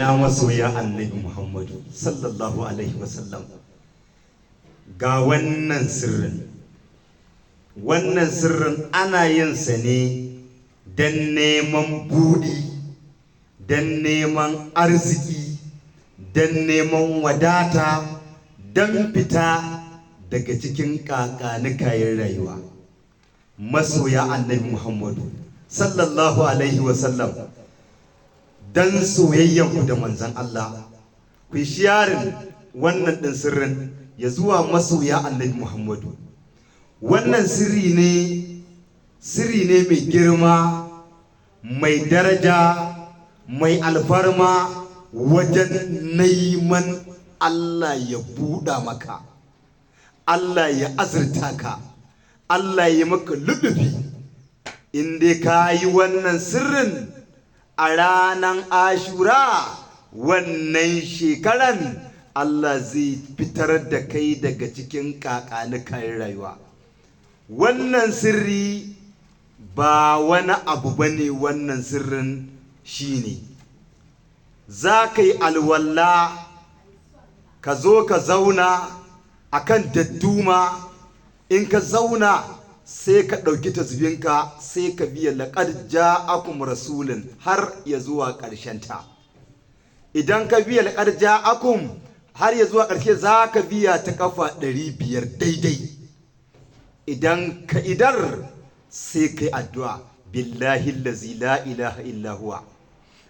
Ina masoya Annabi Muhammadu sallallahu alaihi wasallam? Ga wannan sirrin. Wannan sirrin ana yin sa ne don neman buɗi, don neman arziki, don neman wadata, don fita daga cikin kakanikayen rayuwa. Masoya Annabi Muhammadu sallallahu alaihi wasallam, don soyayyanku da manzan Allah, ku yi sharing wannan ɗin sirrin ya zuwa masoya Annabi Muhammadu. Wannan sirri ne, sirri ne mai girma, mai daraja, mai alfarma wajen neman Allah ya buɗa maka, Allah ya azurta ka, Allah ya maka luɗufi. In dai ka yi wannan sirrin a ranar Ashura wannan shekaran, Allah zai fitar da kai daga cikin kakanikayen rayuwa. Wannan sirri ba wani abu ba ne. Wannan sirrin shine za ka yi alwala, ka zo ka zauna a kan dadduma. In ka zauna, sai ka ɗauki tasbinka, sai ka biya "Laƙad ja'akum rasulun" har ya zuwa ta. Idan ka biya "Laƙad ja'akum" har ya zuwa ƙarshe, za ka biya ta ƙafa 500 daidai. Idan ka idar, sai ka yi addu'a. Billahi lazi la ilaha illa huwa,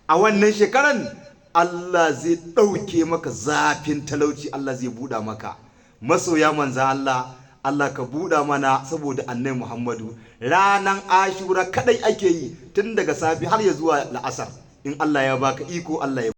a wannan shekaran Allah zai ɗauke maka zafin talauci, Allah zai buɗa maka. Masoya manzan Allah, Allah ka buɗa mana saboda Annabi Muhammadu. Ranan Ashura kadai ake yi, tun daga safi har ya zuwa la'asar, in Allah ya baka iko. Allah ya